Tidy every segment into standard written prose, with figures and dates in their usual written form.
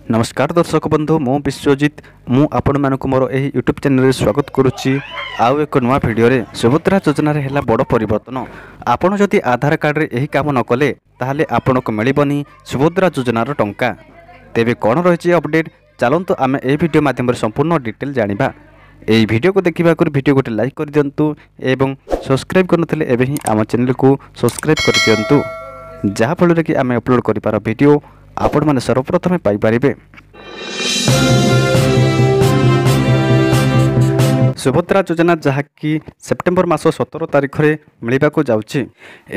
ନମସ୍କାର ଦର୍ଶକ ବନ୍ଧୁ, ମୁଁ ବିଶ୍ୱଜିତ। ମୁଁ ଆପଣମାନଙ୍କୁ ମୋର ଏହି ୟୁଟ୍ୟୁବ୍ ଚ୍ୟାନେଲରେ ସ୍ୱାଗତ କରୁଛି ଆଉ ଏକ ନୂଆ ଭିଡ଼ିଓରେ। ସୁଭଦ୍ରା ଯୋଜନାରେ ହେଲା ବଡ଼ ପରିବର୍ତ୍ତନ। ଆପଣ ଯଦି ଆଧାର କାର୍ଡ଼ରେ ଏହି କାମ ନ କଲେ, ତାହେଲେ ଆପଣଙ୍କୁ ମିଳିବନି ସୁଭଦ୍ରା ଯୋଜନାର ଟଙ୍କା। ତେବେ କ'ଣ ରହିଛି ଅପଡ଼େଟ୍, ଚାଲନ୍ତୁ ଆମେ ଏହି ଭିଡ଼ିଓ ମାଧ୍ୟମରେ ସମ୍ପୂର୍ଣ୍ଣ ଡିଟେଲ୍ ଜାଣିବା। ଏହି ଭିଡ଼ିଓକୁ ଦେଖିବା ଆଗରୁ ଭିଡ଼ିଓ ଗୋଟେ ଲାଇକ୍ କରିଦିଅନ୍ତୁ ଏବଂ ସବସ୍କ୍ରାଇବ୍ କରିନଥିଲେ ଏବେ ହିଁ ଆମ ଚ୍ୟାନେଲକୁ ସବସ୍କ୍ରାଇବ୍ କରିଦିଅନ୍ତୁ, ଯାହାଫଳରେ କି ଆମେ ଅପଲୋଡ଼ କରିବାର ଭିଡ଼ିଓ ଆପଣମାନେ ସର୍ବପ୍ରଥମେ ପାଇପାରିବେ। ସୁଭଦ୍ରା ଯୋଜନା ଯାହାକି ସେପ୍ଟେମ୍ବର ମାସ 17 ତାରିଖରେ ମିଳିବାକୁ ଯାଉଛି,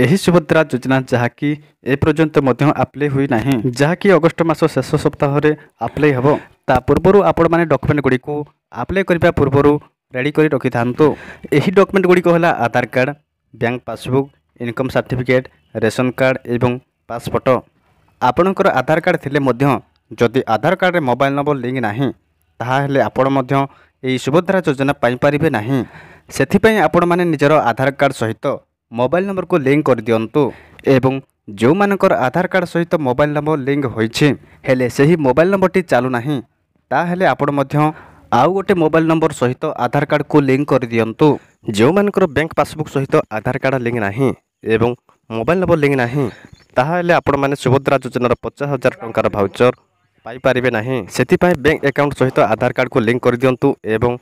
ଏହି ସୁଭଦ୍ରା ଯୋଜନା ଯାହାକି ଏପର୍ଯ୍ୟନ୍ତ ମଧ୍ୟ ଆପ୍ଲାଏ ହୋଇନାହିଁ, ଯାହାକି ଅଗଷ୍ଟ ମାସ ଶେଷ ସପ୍ତାହରେ ଆପ୍ଲାଏ ହେବ। ତା ପୂର୍ବରୁ ଆପଣମାନେ ଡକୁମେଣ୍ଟ ଗୁଡ଼ିକୁ ଆପ୍ଲାଏ କରିବା ପୂର୍ବରୁ ରେଡ଼ି କରି ରଖିଥାନ୍ତୁ। ଏହି ଡକୁମେଣ୍ଟ ଗୁଡ଼ିକ ହେଲା Aadhaar card, bank passbook, income certificate, ration card ଏବଂ ପାସପୋର୍ଟ। ଆପଣଙ୍କର ଆଧାର କାର୍ଡ଼ ଥିଲେ ମଧ୍ୟ ଯଦି ଆଧାର କାର୍ଡ଼ରେ ମୋବାଇଲ ନମ୍ବର ଲିଙ୍କ ନାହିଁ, ତାହେଲେ ଆପଣ ମଧ୍ୟ ଏହି ସୁଭଦ୍ରା ଯୋଜନା ପାଇପାରିବେ ନାହିଁ। ସେଥିପାଇଁ ଆପଣମାନେ ନିଜର ଆଧାର କାର୍ଡ଼ ସହିତ ମୋବାଇଲ ନମ୍ବରକୁ ଲିଙ୍କ କରିଦିଅନ୍ତୁ ଏବଂ ଯେଉଁମାନଙ୍କର ଆଧାର କାର୍ଡ଼ ସହିତ ମୋବାଇଲ ନମ୍ବର ଲିଙ୍କ ହୋଇଛି ହେଲେ ସେହି ମୋବାଇଲ ନମ୍ବରଟି ଚାଲୁନାହିଁ, ତାହେଲେ ଆପଣ ମଧ୍ୟ ଆଉ ଗୋଟେ ମୋବାଇଲ ନମ୍ବର ସହିତ ଆଧାର କାର୍ଡ଼କୁ ଲିଙ୍କ କରିଦିଅନ୍ତୁ। ଯେଉଁମାନଙ୍କର ବ୍ୟାଙ୍କ ପାସବୁକ୍ ସହିତ ଆଧାର କାର୍ଡ଼ ଲିଙ୍କ ନାହିଁ ଏବଂ ମୋବାଇଲ ନମ୍ବର ଲିଙ୍କ ନାହିଁ, ତାହେଲେ ଆପଣମାନେ ସୁଭଦ୍ରା ଯୋଜନାର 50,000 ଟଙ୍କାର ଭାଉଚର ପାଇପାରିବେ ନାହିଁ। ସେଥିପାଇଁ ବ୍ୟାଙ୍କ ଆକାଉଣ୍ଟ ସହିତ ଆଧାର କାର୍ଡ଼କୁ ଲିଙ୍କ କରିଦିଅନ୍ତୁ ଏବଂ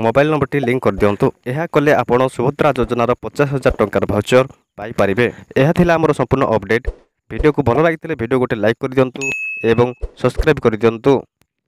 ମୋବାଇଲ ନମ୍ବରଟି ଲିଙ୍କ କରିଦିଅନ୍ତୁ। ଏହା କଲେ ଆପଣ ସୁଭଦ୍ରା ଯୋଜନାର 50,000 ଟଙ୍କାର ଭାଉଚର ପାଇପାରିବେ। ଏହା ଥିଲା ଆମର ସମ୍ପୂର୍ଣ୍ଣ ଅପଡ଼େଟ୍। ଭିଡ଼ିଓକୁ ଭଲ ଲାଗିଥିଲେ ଭିଡ଼ିଓ ଗୋଟେ ଲାଇକ୍ କରିଦିଅନ୍ତୁ ଏବଂ ସବସ୍କ୍ରାଇବ୍ କରିଦିଅନ୍ତୁ।